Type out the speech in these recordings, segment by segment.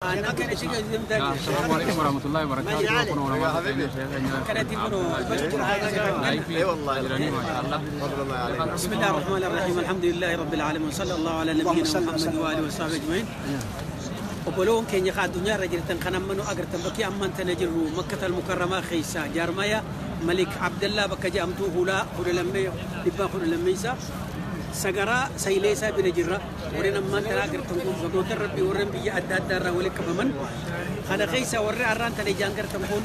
السلام عليكم ورحمة الله وبركاته. كنا ما شاء الله. بسم الله الرحمن الرحيم، الحمد لله رب العالمين، صلى الله على نبينا محمد وآله وصحبه أجمعين. Obboloon keenya ka addunyaa irra jirtan kan amma nu agartan, bakki ammaan tana jirru Makkata Almukarramaa keessa jaarmaya Malik Abdallaa bakka jedhamtu hulaa 12 112 sagaraa Sayileesaa bira jirra. Warreen ammaan tana agartan kun gabroota Rabbii warreen biyya adda addaa irraa walitti qabaman kana keessa warri arraan tana ijaan gartan kun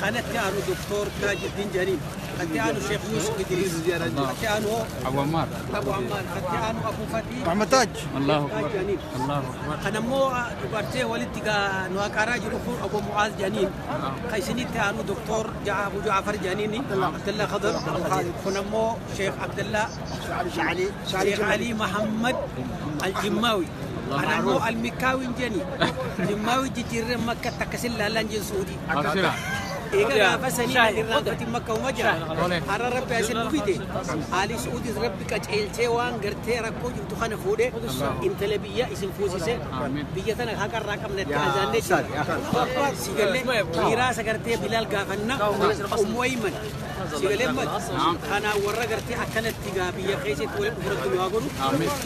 kanatti aanu Doktor Taajiddiin jedhaniin, kanatti aanu Sheekh Yusuf Idris, kanatti aanu أبو عمار Abu Ammaar, kanatti aanu Abu Fatii محمد تاج. الله أكبر، الله أكبر. Kan ammoo dubartee walitti gaa nu haqaaraa jiru kun Obbo Mu'aaz jedhaniin. Kan isinitti aanu Doktor Abu Jaafar jedhaniin, Abdallah Khadar. Kun ammoo Sheekh Abdallah علي. Sheekh Ali Muhammad Aljimmawi. Kan ammoo Almikkaawin jedhani. Jimmaawi jijjiirree Makka takkasin laallaan jeen Suudii. أبشر. Eega gaafa sanii kan irraanfatin Makka uma jira. Har'a Rabbi asin nu fide. Ali Suudis Rabbi qaceelchee waan gartee rakkoo jirtu kana fuudhee intala biyya isin fuusise, biyya tana haqarraa qabnatti azaannee jira. Sigalee miiraasa gartee Bilaal gaafanna Ummu Ayman. Sigalee kana warra gartee akkanatti gaa biyya keessatti waliin dhufuratti nu haa godhu.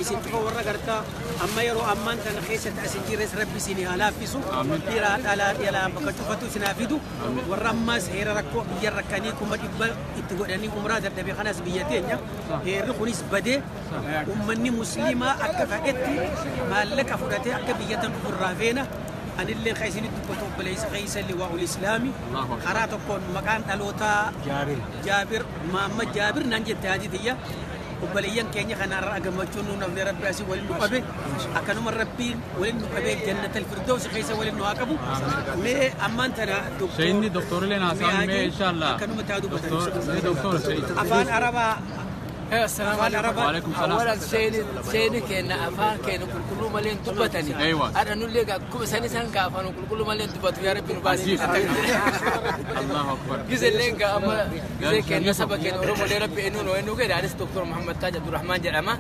Isin cufa warra gartaa amma yeroo ammaan tana keessatti asin jirres Rabbi isin haa laaffisu. Dhiiraa dhalaa dhalaa bakka cufatu isin haa fidu. Warra ammaas heera rakkoo biyya rakkanii 100,000 itti godhanii umraa dadhabe kanas biyya teenya heerri kunis badee ummanni musliimaa akka fedhetti maallaqa fudhatee akka biyya tan dhufurraa feena. Anillee kan isinitti dubbatu obboleessa keessa liwaa'ul islaami karaa tokkoon maqaan dhalootaa Jaabir Mahammad Jaabir naan jette haati tiyya. Obboleeyyan keenya kanarraa gammachuun nuun nafni Rabbi asii waliin nu qabe, akkanuma Rabbiin waliin nu qabee jannatal firdaus keessa waliin nu haa qabu. Mee ammaan tana سيدني دكتور لنا سامي إن شاء الله. Akkanuma taa dubbatan. دكتور دكتور سيد. Afaan Arabaa. السلام Afaan عليكم. Arabaa. وعليكم السلام. اولا شيء كان افان كان كل مالين دبتني. انا نقول لك كم سنه سنه افان كل مالين دبت يا ربي نباسي. عجيب، الله أكبر. جزء لين اما جزء كان نسبة كان أوروبا اللي ربي إنه إنه كده عرس دكتور محمد تاج عبد الرحمن جرامة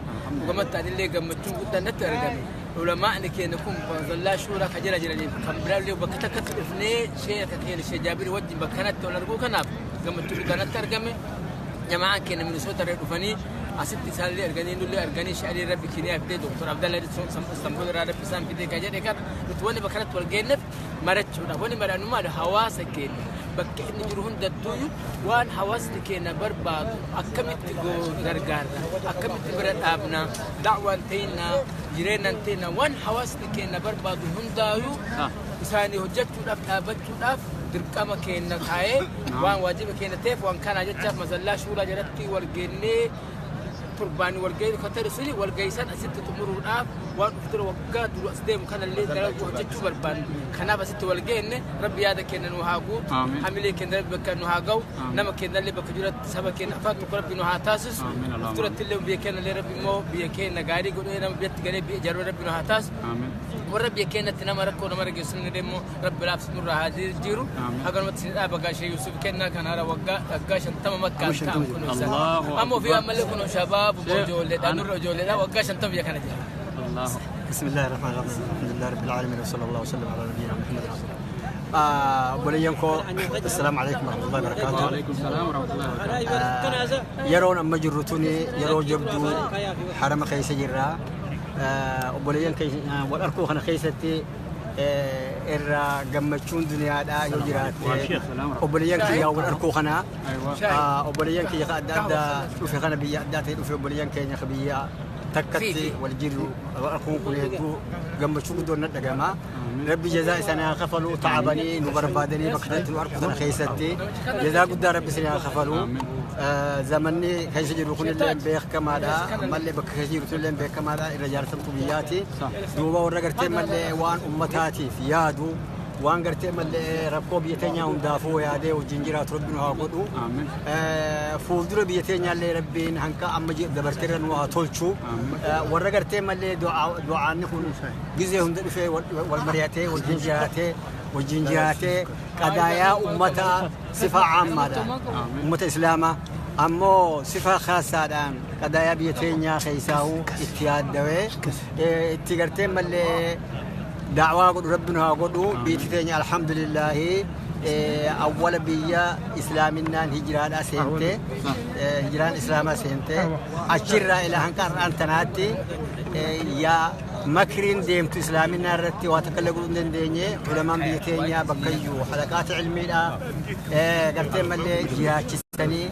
وكما تاني اللي قام تشوف قدام نترجم علماء لكي نكون ظلا شورا كجرا جرا كم برالي وبكتا كتفني شيء كثير شيء جابر وجه بكنت ولا رجوك ناف قام تشوف قدام نترجم جماعة كان من صوت الرفني أسيت سالي أرجاني نقول أرجاني شعري ربي كنيا في دكتور عبد الله اسطنبول ربي سام في كجرا كان نتوني بكرت والجنف مرت شورا وني مرة نما حواس كين bakka inni jiru hundattuuyu waan hawaasni keenya barbaadu akkamitti gargaarra, akkamitti bira dhaabna, da'waan teennaa, jireenyaan teennaa, waan hawaasni keenya barbaadu hundaayu isaanii hojjechuudhaaf dhaabachuudhaaf dirqama keenya taa'ee waan waajiba keenya ta'eef waan kana jechaaf masallaa shuuraa jalatti wal geennee torbaanii walgahii kan ta'e suni walgahiisan asitti xumuruudhaaf waan dhufu waggaa dura as deemu kanallee dalaguu hojjechuu barbaannu. Kanaaf asitti wal geenne. Rabbi yaada keenya nu haa guutu, hamilee keenya Rabbi bakka nu haa ga'u, nama keenyallee bakka jiratti saba keenya afaan tokko Rabbi nu haa taasisu. Duratti illee biyya keenya illee Rabbi immoo biyya keenya gaarii godhee nama biyyatti galee biyya ijaaruu Rabbi nu haa taasisu. Warra biyya keenyatti nama rakkoo nama rageessu immoo Rabbi laafsi nurraa haa jiru. Haganumatti isin dhaaba gaashee Yusuf kennaa kan hara waggaa 50 Makkaan ta'an kun ammoo fi ammallee kun shabaab ijoolleedha nurra ijoolleedha waggaa 50 biyya kana jira. الله. بسم الله الرحمن الرحيم، الحمد لله رب العالمين وصلى الله وسلم على نبينا محمد. Obboleeyyan koo، السلام عليكم ورحمة الله وبركاته. وعليكم السلام ورحمة الله وبركاته. Yeroon amma jirru tuni yeroo jabduu harama keessa jirra. Obboleeyyan keenya wal arkuu kana keessatti irra gammachuun duniyaadhaa yoo jiraatte obboleeyyan kiyya wal arkuu kana. Obboleeyyan kiyya adda addaa dhufe kana biyya addaa ta'e dhufe, obboleeyyan keenya biyya takkatti wal jirru wal arkuun kun hedduu gammachuu guddoon na dhagama. Rabbi jazaa isaanii haa kafalu, ta'abanii nu barbaadanii bakka kanatti nu arku kana keessatti jazaa guddaa Rabbi isinii haa kafalu. Zamanni keessa jiru kunillee beekamaadha. Ammallee bakka keessa jiru kunillee beekamaadha. Irra jaalatamtu biyyaati. Duuba warra gartee mallee waan ummataatiif yaadu, waan gartee mallee rakkoo biyya teenyaa hundaafuu yaadee wajjin jiraatu Rabbi nu haa godhu. Fuuldura biyya teenyaallee Rabbiin hanqa amma dabarteerra nu haa tolchu. Warra gartee mallee du'aanni kun gizee hunda dhufee wal mari'atee wajjin jiraatee qadaayaa ummataa sifa caammaadhaan ummata islaamaa ammoo sifa khaasaadhaan qadaayaa biyya teenyaa keessaa'uu itti yaaddawee itti gartee mallee Da'waa godhu rabbi nu haa godhu. Biyyi teenya alhamdulillaahi awwala biyya islaaminaan hijiraadhaa seente, hijiraan islaamaa seente. Achirraa ilaa hanqa har'aan tanaatti yaa makriin deemtu islaaminaa irratti waa takka illee godhuu hin dandeenye. Ulamaan biyya teenyaa bakkayyuu halaqaata ilmiidhaa gartee malee jiraachisanii,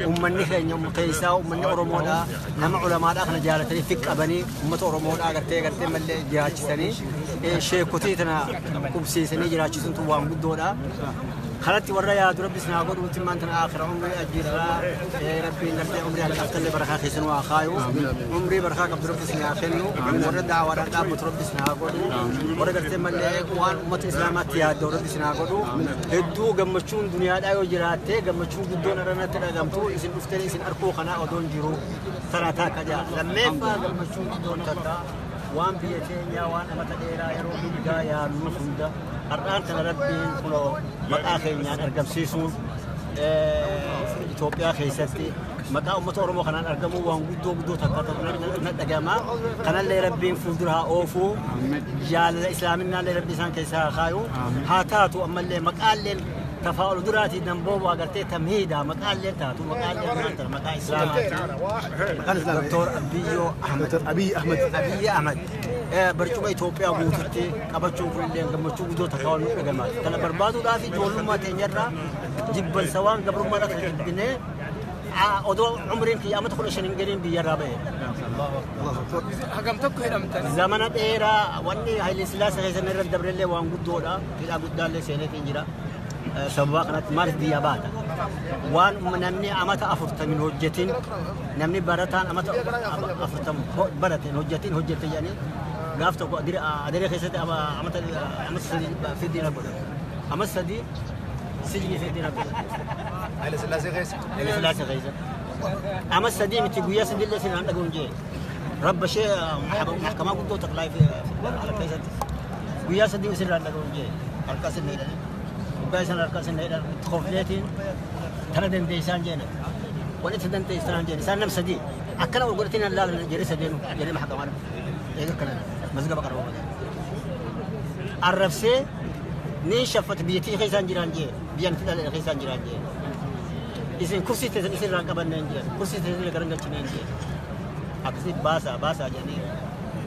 ummanni keenya keessaa ummanni Oromoodhaa nama ulamaadhaa kana jaalatanii fiqqabanii, ummata Oromoodhaa gartee malee jiraachisanii, sheekotii tana qubsiisanii jiraachisuun tun waan guddoodha. Kanatti warra yaadu rabbi isin haa godhu. Nuti maan tana aakhira umrii ajjiirraa, rabbiin gartee umrii akka akkallee barakaa keessan waa kaayu, umrii barakaa qabdu rabbi isin haa kennu. Warra daawaadhaan dhaabbatu rabbi isin haa godhu. Warra gartee malee waan ummata islaamaatti yaaddu rabbi isin haa godhu. Hedduu gammachuun duniyaadhaa yoo jiraatte, gammachuun guddoon irra natti dhagamtu isin dhuftanii isin arkuu kanaa odoon jiru tana takka jaa. Lammeeffaa, gammachuun guddoon takka waan biyya teenyaa waan amata dheeraa yeroo hundaa yaallu hunda har'aan kana rabbiin kunoo maqaa keenyaan argamsiisuun, Itoophiyaa keessatti maqaa uummata Oromoo kanaan argamuu waan guddoo guddoo takka na dhagama. Kanallee rabbiin fuuldura haa oofuu. Jaalala islaaminaallee rabbi isaan keessaa haa kaayu. Haa taatu, ammallee maqaalleen tafaa'ul duraatii damboo agartee tamhiida maqaalleen taatu, maqaalleen taatu maqaa islaamaati. Doktor Abiyyoo Ahmad. Abiy Ahmed. Abiyyi Ahmad barcuma Itoophiyaa guututti qabachuun kunillee gammachuu guddoo takka waan nu dhagama. Kana barbaaduudhaaf ijoollummaa teenyarraa jibbansa waan gabrummaadhaaf jibbinee, odoo umriin kiyya amata 15 hin galiin biyyarraa ba'e. Hagam tokko hidhamtan? Zamana dheeraa wanni Haile Sillaasee keessa irra dabrellee waan guddoodha. Hidhaa guddaallee seeneetiin jira. Sababa kanatti maaliif biyya baata? Waan namni amata 40 hojjetin, namni barataan amata 40 barate hin hojjetin hojjette jedhanii, gaaf tokko adiree keessatti amata 3 fiddiina godhan. Amata 3 sijni fiddiina godhan. Haile Sillaasee keessa. Haile Sillaasee keessatti. Amata 3 miti, guyyaa sadillee sinaan dhagahuun jee. Rabba ishee mahkamaa guddoo taqlaa ala keessatti. Guyyaa 3 isirraan dhagahuun jee. Harka isin hidhanii. Waggaa isan harka isin hidhan kofleetiin tana dandeessaan jeene. Wal itti dandeessaan jeene. Isaan nam sadii. Akkana ol godhatiin hin laalan jedhee sadeenu jedhee mahkamaa eega kana mazgaba qaroo godhe. Arrabsee ni shaffata biyyattii keessaan jiraan jee, biyyan itti dhaladhe keessaan jiraan jee. Isin kursii teessan isin irraan qabanneen jee, kursii teessan garan galchineen jee. Akkasii baasaa baasaa jedhanii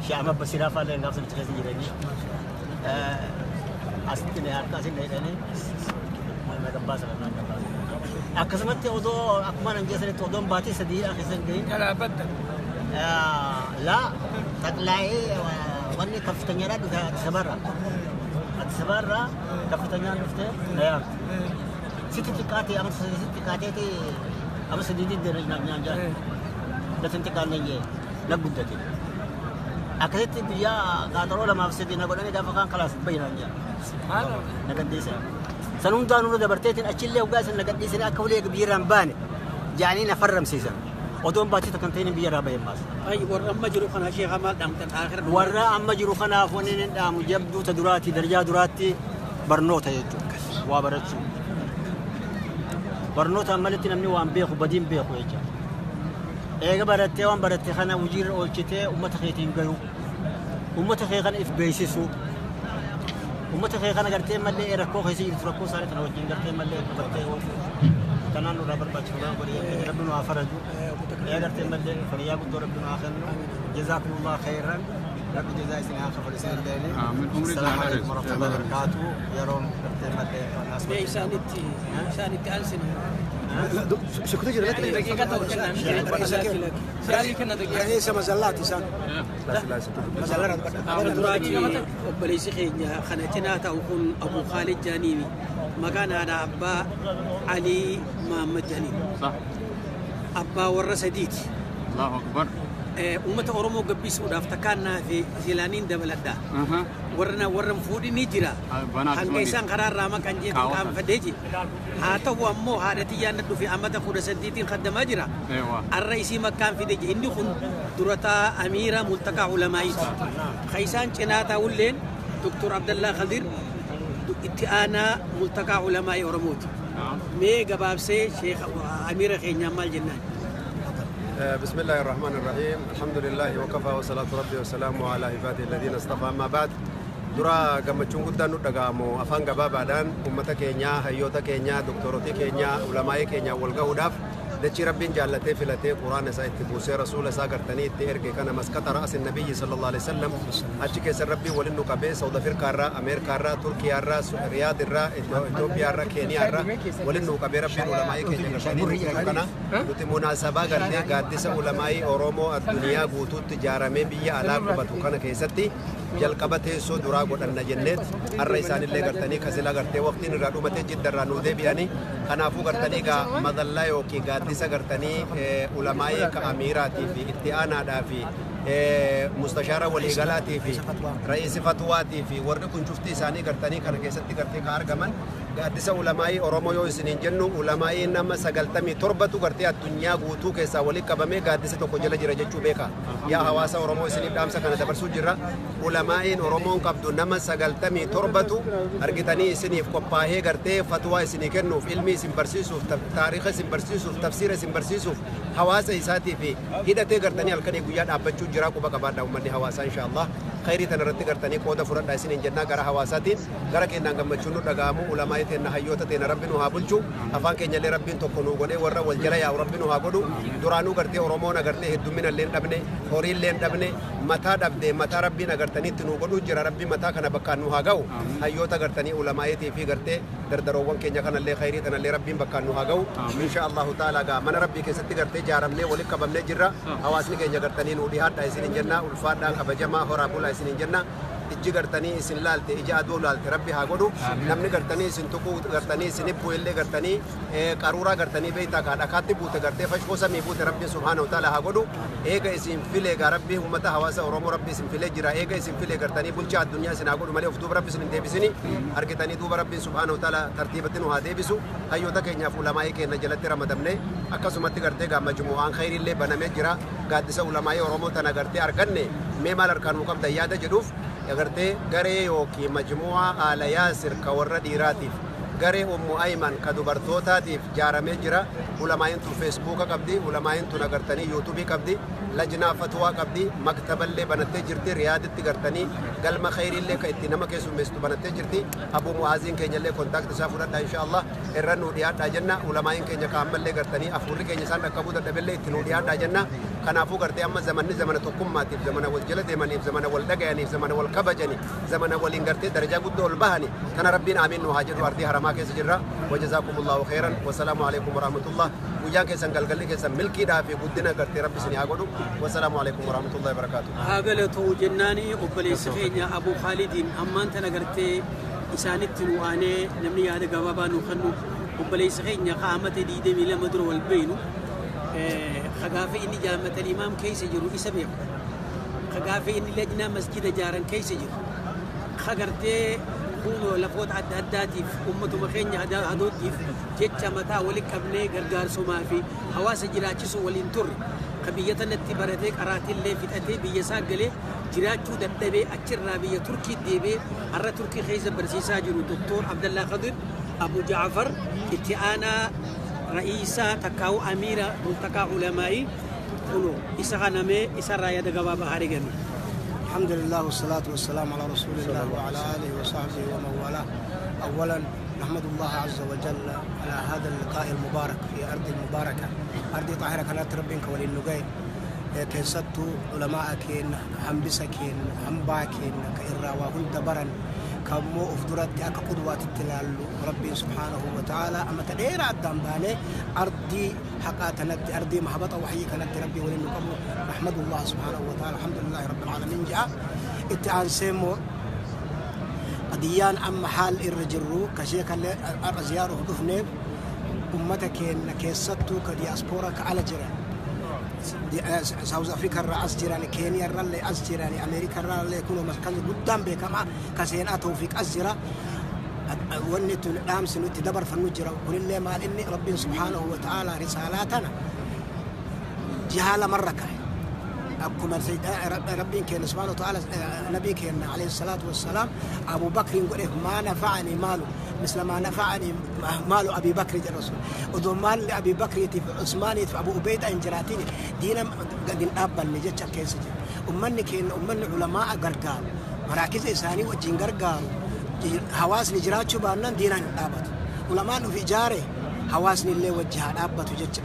shaama basiraa faallee gaaf sanitti keessa jiranii. Asitti ne harka asin hidhanii na gabbaasa na gabbaasa. Akkasumatti odoo akkuma nan jeesanitti odoon baatii 3 keessa hin gahin Jalaa badda. La xaqlaa'ee wanni kaffitanyadhaa dhufe Addis Ababarraa. Addis Ababarraa kaffitanyaan dhufte na yaamte. Sitti xiqqaatee amata 3 sitti xiqqaateeti ama 3 didde naan jaan. Latin xiqqaanneen jee na guddate. Akkasitti guyyaa qaaxaroo lamaaf sadii na godhanii gaafa kaan kalaas bayyinaan jaan. Na gadhiisan. San hundaa nurra dabarteetiin achillee waggaa isin na gadhiisanii akka ulee biyyarraa hin baane jaanii na farramsiisan. Odoon baatii takka hin ta'in biyyarraa bahe maas. Ay, warra amma jiru kana sheekha maal dhaamtan aakhira? Warra amma jiru kanaaf wanni inni dhaamu jabduu ta duraati, darajaa duraatti barnoota jechuudha. Waa barachuu. Barnoota malitti namni waan beeku badiin beeku jechuudha. Eega barattee waan baratte kana hojiirra oolchitee uummata keetiin gayu. Uummata kee kana if beeksisu. Uummata kee kana gartee malee rakkoo keessa jirtu rakkoo isaanii kana wajjin gartee malee gartee kanaan nurraa barbaachisu waan godhee rabbi nu haa faraju. Ee gartee malee fayyaa guddoo rabbi nu haa kennu. Jazaakumullah khairan. Rabbi jazaa isin haa kafalu isin illee. Amiin. Umrii Assalaamu isin haa alaikum warahmatullahi wabarakatuh. Yeroon gartee malee Mee isaanitti aansinu. Sekutu jira. Daqiiqa tokko kennaa. Siraalii kenna daqiiqa. Ra'eessa masallaati isaan. Masallarra Amma duraati obboleessi keenya kana cinaa ta'u kun Abu Khaalid Jaaniini. Maqaan haadha abbaa Alii Mahammad Jaaniin. صح Abbaa warra sadiiti. الله اكبر. Uummata Oromoo gabbisuudhaaf takkaan fi silaaniin dabaladha. اها Warra warra fuudhi ni jira. Banaaf Hanga isaan karaa irraa maqan jeetu Kaawwatan. qaanfadhee jira. Haa ta'u ammoo haadha tiyyaan na dhufe amata 18n kaddamaa jira. ايوه Arra isii makkaan fide je inni kun durataa amiira multaqaa ulamaa'iiti. Ka isaan cinaa ta'ulleen Dr. Abdallaa Khadir itti aanaa multaqaa ulamaa'ii Oromooti. نعم. Mee gabaabsee sheekh amiira keenyaan maal jennaan? بسم الله الرحمن الرحيم، الحمد لله وكفى، وصلاة ربي وسلامه على عباده الذين اصطفى، أما بعد. Dura gammachuun guddaan nu dhaga'amu afaan gabaabaadhaan uummata keenya, hayyoota keenya, doktorotii keenya, ulamaa'ii keenya wal gahuudhaaf dachii Rabbiin jaallatee filatee Quraana isaa itti buusee rasuula isaa gartanii itti erge kana maskata ra'asin nabiyyi sallallahu alaihi wasallam achi keessa Rabbiin waliin nu qabee Saawud Afrikaarraa, Ameerikaarraa, Turkiyaarraa, Riyaadirraa, Itoophiyaarraa, Keeniyaarraa waliin nu qabee Rabbiin ulamaa'ii keenya gartanii nu kana nuti munaasabaa gartee gaaddisa ulamaa'ii Oromoo addunyaa guutuutti ijaaramee biyya alaa qubatu kana keessatti jalqaba teessoo duraa godhanna jenneet har'a isaanillee gartanii kasila gartee waqtiin irraa dhumatee jiddarraa nuu deebi'anii kanaafuu gartanii gaa madallaa yookiin gaaddisa gartanii ulamaa'ii ka amiiraatii fi itti aanaadhaa fi mustashaara waliigalaatii fi ra'iisi fatwaatii fi warri kun cufti isaanii gartanii kana keessatti gartee ka argaman gaaddisa ulamaa'ii Oromoo yoo isiniin jennu ulamaa'ii nama 97tu gartee addunyaa guutuu keessaa walitti qabamee gaaddisa tokko jala jira jechuu beeka. Yaa hawaasa Oromoo, isiniif dhaamsa kana dabarsuu jirra. Ulamaa'iin Oromoon qabdu nama 97tu argitanii isiniif qophaa'ee gartee fatwaa isinii kennuuf, ilmi isin barsiisuuf, taariika isin barsiisuuf, tafsiira isin barsiisuuf, hawaasa isaatii fi hidhatee gartanii halkanii guyyaa dhaabbachuu jira. Quba qabaadha uummanni hawaasaa, insha Allah khayrii tana irratti gartanii qooda fudhadhaa isiniin jennaa. Gara hawaasaatiin gara keenyaan gammachuun nu dhaga'amu. Ulamaa'ii teenna, hayyoota teenna Rabbi nu haa bulchu. Afaan keenyallee Rabbiin tokko nu godhee warra wal jala yaa'u Rabbi nu haa godhu. Duraanuu gartee Oromoon agartee heddummina illee hin dhabne, horii illee hin dhabne, mataa dhabde. Mataa Rabbiin agartaniitti nu godhu jira. Rabbi mataa kana bakkaan nu haa ga'u. Hayyoota gartanii ulamaa'iitii fi gartee dardaroowwan keenya kanallee khayrii tanallee Rabbiin bakkaan nu haa ga'u, insha Allahu ta'ala. Gaa mana Rabbii keessatti gartee jaaramnee walitti qabamnee jirra. Hawaasni keenya gartanii nu dhihaadha isinin jenna. Ulfaadhaa, kabajamaa, horaa bulaa isinin jenna. Ijji gartanii isin laalte ija aduu laalte Rabbi haa godhu. Namni gartanii isin tuquu gartanii isin hibbuu illee gartanii qaruuraa gartanii beeytaa kaa dhakaatti buute gartee fashkoo samii buute Rabbi subhaanahu ta'ala haa godhu. Eega isin filee gaa Rabbi uummata hawaasa Oromoo Rabbi isin filee jira. Eega isin filee gartanii bulchaa addunyaa isin haa godhu malee of duuba Rabbi isin hin deebisini. Argitanii duuba Rabbi subhaanahu ta'ala tartiibatti nu haa deebisu. Hayyoota keenyaaf ulamaa'ii keenya jalatti ramadamne akkasumatti gartee gaa majmu'aan khayriillee banamee jira. Gaaddisa ulamaa'ii Oromoo tana gartee arganne mee maal harkaan nu qabda yaada jedhuuf agartee garee yookiin majmu'aa Aala Yaasir ka warra dhiiraatiif, garee Ummu Ayman ka dubartootaatiif jaaramee jira. Ulamaa'iin tun Feesbuuka qabdi, ulamaa'iin tun agartanii Yuutuubii qabdi, lajnaa fatwaa qabdi, maktaballee banattee jirti. Riyaaditti gartanii galma khayriillee ka itti nama keessummeessitu banattee jirti. Abu Mu'aaziin keenyallee contact isaa fudhadha, insha Allah irra nuu dhiyaadhaa jenna. Ulamaa'iin keenya ka ammallee gartanii afuurri keenya isaan dhaqqabuu dadhabellee itti nuu dhiyaadhaa jenna. Kanaafuu gartee amma zamanni zamana tokkummaatiif, zamana wal jala deemaniif, zamana wal dhagayaniif, zamana wal kabajani, zamana waliin gartee darajaa guddoo ol bahani kana Rabbiin amiin nu haa jedhu. Ardii haramaa keessa jirra. Wajazaakumullaahu khayran, wasalaamu alaikum warahmatullah. Guyyaan keessan, galgalli keessan milkiidhaa fi guddina gartee Rabbi isin haa godhu. Wasalaamu alaikum warahmatullahi wabarakaatuh. Haa galatu jennaani obboleessi keenya Abu Khaalidiin. Ammaan tana gartee isaanitti nu aanee namni yaada gabaabaa nu kennu obboleessi keenya qaamata 22 dura wal beeynu, kagaafa inni jaamatal imaam keessa jiru isa beeku, kagaafa inni lajnaa masjida jaaran keessa jiru, kagartee kunoo lafoota adda addaatiif ummatuma keenya hadooddiif jecha mataa walitti qabnee gargaarsumaa fi hawaasa jiraachisuu waliin turre, ka biyya tanatti baratee qaraatillee fixatee biyya isaa galee jiraachuu dadhabee achirraa biyya Turkii deebi'ee har'a Turkii keessa barsiisaa jiru, Doktor Abdallaa Kadir Abu Jaafar, itti aanaa ra'iisaa takkaa'u amiira multaqaa ulamaa'ii, kunoo isa kanamee isarraa yaada gabaabaa haa argannu. الحمد لله والصلاة والسلام على رسول الله وعلى آله وصحبه ومن والاه. أولا نحمد الله عز وجل على هذا اللقاء المبارك في أرض المباركة، أرض طاهرة كانت ربك وللنقاي. Keessattuu ulamaa keenya, hambisa keenya, hambaa keenya ka irraa waa hunda baran, kammoo of duratti akka qudwaatitti ilaallu, Rabbiin subhaanahu wa ta'ala amata dheeraa addaan baanee ardii haqaa tanatti, ardii mahabata waxyii kanatti Rabbii waliin nu qabu, nahmadullah subhaanahu wa ta'ala, alhamdulillahi rabbil aalamiin ja'a. Itti aansee immoo qadiyyaan amma haal irra jirru kashee kallee har'a ziyaaruuf dhufneef ummata keenya, keessattuu ka diyaaspoora ka ala jiran, Saawuz Afrikaa irraa as jiran, Keeniyaa irrallee as jiran, Ameerikaa irrallee, kunoo kan guddaan beekamaa ka seenaa Tawfiiq as jira. Wanni tun dhaamsi nutti dabarfannu jira. Kunillee maal inni Rabbiin subhaanahu wa ta'ala risaalaa tana jihaa lamarra kaa'e. Akkuma Rabbiin keenya subhaanahu wa ta'ala nabii keenya alayhi salaatu wassalaam Abu Bakriin godheef, maa nafa'anii maalu misla maa nafa'anii maalu Abi Bakri jedha Rasul. Odoo maalli Abi Bakriitiif Usmaaniitiif Abu Ubeyda hin jiraatin diina gadi hin dhaabbanne jecha keessa jira. Ummanni keenya ummanni ulamaa'a gargaaru. Maraakiza isaanii wajjin gargaaru. Hawaasni jiraachuu baannaan diinaan hin dhaabatu. Ulamaan uf ijaare hawaasni illee wajji haa dhaabbatu jecha.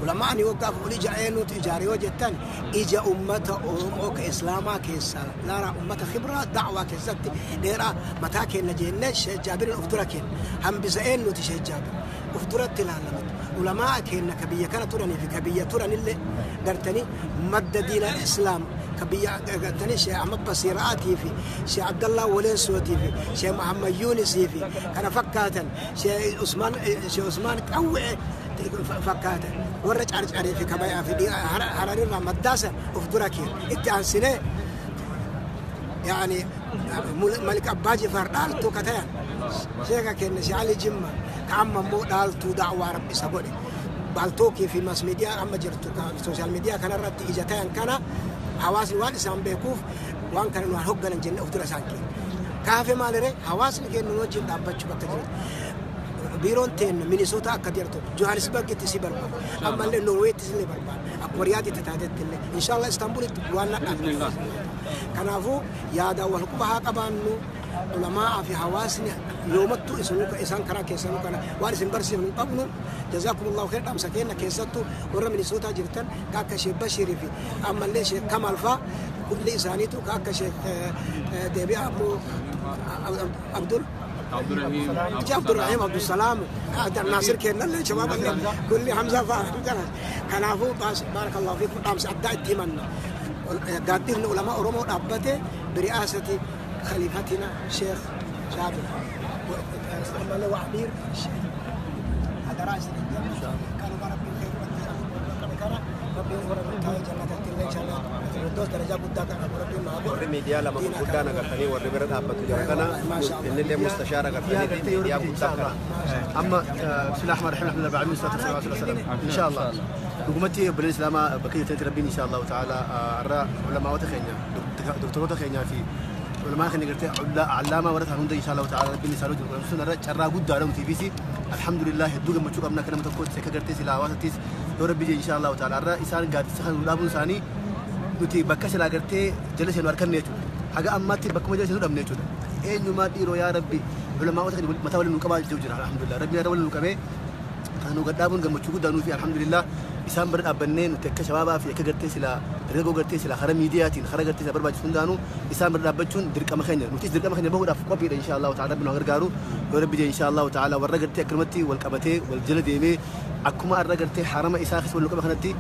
Ulamaan waggaaf olii ija eenyutu ijaare yoo jettan, ija ummata Oromoo ka Islaamaa keessaa laara ummata khibraa da'waa keessatti dheeraa mataa kenna jennee Sheekh Jaabirin of dura kenna. Hambisa eenyuti Sheekh Jaabir? Of duratti ilaalamatu. Ulamaa kenna ka biyya kana turanii fi ka biyya turanillee gartanii madda diina Islaam ka biyya gartanii Sheekh Ahmad Basiiraatii fi Sheekh Abdallaa Waleensootii fi Sheekh Muhammad Yuunisii fi kana fakkaatan, Sheekh Usmaan Qawwee fakkaatan, warra carcaree fi kabayaa fi Hararirraa maddaasan of dura kenna. Itti aansinee yani Malik Abbaa Jifaar dhaaltuu ka tayan sheeka kenna Sheekh Ali Jimma ka amma immoo dhaaltuu da'waa Rabbi isa godhe Paltalkii fi mass media amma jirtu social media kanarratti ija tayan kana hawaasni waan isaan beekuuf waan kana nu hogganan jenne of dura isaan kenna. Kaafe maalire hawaasni kennu nu wajjin dhaabbachuu bakka jiru. Biiroon teenna Minisoota akka jirtu, Johannesburgitti si barbaada. Ammallee Norweettis illee barbaada. Akkuma Riyaaditti taatetti illee. Inshallah Istanbulitti waan nadhaan. Kanaafuu yaada wal quba haa qabaannu. Ulamaa fi hawaasni yoomattuu isinuu isaan karaa keessanuu kana waan isin barsiifnu hin qabnu. Jazaakumullahu khair. Dhaamsa kenna keessattuu warra Minisootaa jirtan ka akka Sheekh Bashirii fi ammallee Sheekh Kamal faa kulli isaaniitu ka akka Sheekh deebi'aa ammoo Abdul Abdurrahim. Abdurrahim Abdusalaam Naasir kennallee shabaaballee kulli Hamza faa. Kanaafuu baarakallahu fiikum, dhaamsa addaa itti himanna. Gaaddifni ulamaa Oromoo dhaabbate biri'aasati khaliifatina Sheekh Jaabir ammallee wa amiir hadaraa isin kanuma Rabbiin khayr kana Rabbiin warra taa'ee jannatatti illee inshallah firdaus darajaa guddaa kan qabu Rabbiin maa godhu. Warri miidiyaa lama gurguddaan agartanii warri bira dhaabbatu jira kana innillee mustashaara agartanii miidiyaa guddaa kana. Amma bismillah rahmaan rahiim, alhamdulillah rabbil alamin, salatu wassalamu ala rasulillah. Insha Allah dhugumatti obboleen Islaamaa bakka jirtanitti Rabbiin insha Allahu ta'ala irra ulamaa'ota keenya, doktoroota keenyaa fi ulamaa keenya gartee allaamaa warra ta'an hunda insha Allahu ta'ala Rabbiin isaan wajjin godhamsu sun irra carraa guddaadha. Nuti fi alhamdulillah hedduu gammachuu qabna akka nama tokkootti, akka gartee silaa hawaasattis yoo Rabbi jee insha Allahu ta'ala irra isaan gaaddisa kan nu dhaabuun isaanii nuti bakka silaa gartee jala seenu harkanne jechuudha. Haga ammaatti bakkuma jala seenu dhabne jechuudha. Eenyumaa dhiiroo yaa Rabbi ulamaa'ota keenya mataa waliin nu qabaa jiru jira. Alhamdulillah Rabbi irra waliin nu qabee kan nu gadhaabuun gammachuu guddaa nuufi. Alhamdulillah isaan bira dhaabbannee nuti akka shabaabaa fi akka gartee silaa dargaggoo gartee silaa karaa miidiyaatiin karaa gartee silaa barbaachisu hundaanuu isaan bira dhaabbachuun dirqama keenya. Nutis dirqama keenya bahuudhaaf qophiidha insha Allahu ta'ala. Rabbi nu gargaaru yoo Rabbi jee insha Allahu ta'ala warra gartee akkanumatti wal qabatee wal jala deemee akkuma arra gartee harama isaa keessa wal nu qaba kanatti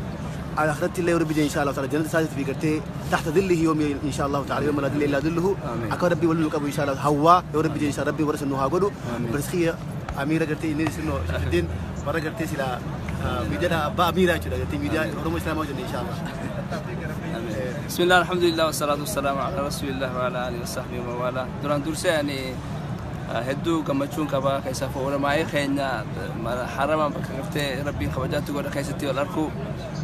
akhiratti illee yoo Rabbi jee insha Allahu ta'ala jannata isaatiif fi gartee taxta dhillihi yoom insha Allahu ta'ala yooma laa dhilla illaa dhilluhu akka Rabbi wal nu qabu insha Allah hawwaa yoo Rabbi jee insha Rabbi warra sun nu haa godhu. Barsiiya amiira gartee inni sinno Shamsuddin warra gartee silaa miidiyaa abbaa amiiraa jechuudha, gartee miidiyaa Oromoo Islaamaa hojjenne insha Allah. بسم الله، الحمد لله، والصلاة والسلام على رسول الله وعلى آله وصحبه ومن والاه. Duraan dursee ani hedduu gammachuun qaba keessaaf ulamaa'ee keenya harama bakka gartee Rabbiin kabajaatti godha keessatti wal arku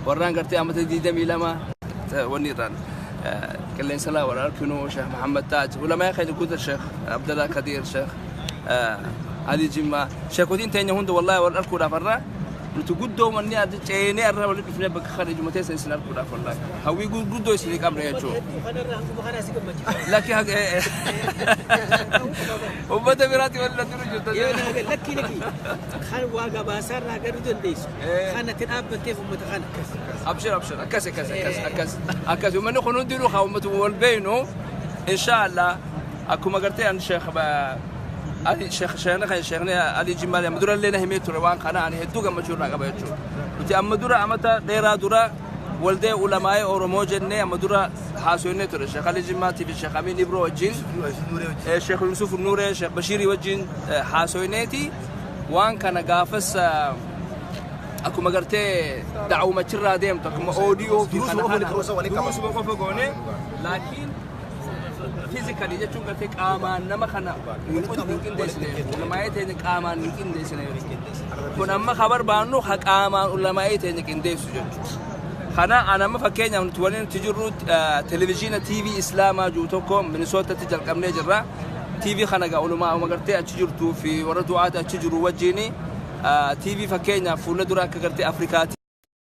warraan gartee amata 22 wanni irraan qilleensa laa wal arkinu Sheekh Muhammad Taaj, ulamaa'ee keenya guuta, Sheekh Abdallah Kadir, Sheekh Ali Jimmaa, sheekotiin teenya hunda wallahi wal arkuudhaaf har'a nuti guddoo manni adda ceenee irra walitti dhufnee bakka kana ijuma teessa isin arguudhaaf wallahi hawwii guddoo isinii qabna jechuudha. Kanarraa hanguma kanaa si gammachiisa. Lakki haqa ummata biraatti wal duru jirta. Yoo nama lakki lakki kan waa gabaasaarraa garuu dandeessu. Kan ati dhaabbatteef ummata kana. Abshir, abshir, akkas akkas akkas akkas akkas. Uummanni kun hundinuu haa ummatu wal beeynu insha Allah. Akkuma gartee an sheekh Ali sheekh sheekna kan sheekni Ali Jimmaali amma dura illee na himee ture waan kana ani hedduu gammachuu irraa qaba jechuudha. Nuti amma dura amata dheeraa dura waldee ulamaa'ee Oromoo jennee amma dura haasofnee ture Sheekh Ali Jimmaatii fi Sheekh Amin Ibro wajjin, Sheekh Yusuf Nuuree, Sheekh Bashiirii wajjin haasofneeti waan kana gaafas akkuma gartee da'umachirraa deemtu akkuma oodiyoo fi kana kana duruusuma qofa goone, laakiin physically jechuun gartee qaamaan nama kana hin qindeessine, ulamaa'ee teenya qaamaan hin qindeessine jechuudha. Kun amma ka barbaannu ha qaamaan ulamaa'ee teenya qindeessu jechuudha. Kana an amma fakkeenyaaf nuti waliin nuti jirru televizyiina TV Islaamaa jiru tokko Minisootatti jalqabnee jirra. TV kana gaa ulumaa gartee achi jirtuu fi warra du'aata achi jiru wajjini TV fakkeenyaaf fuula dura akka gartee Afrikaati.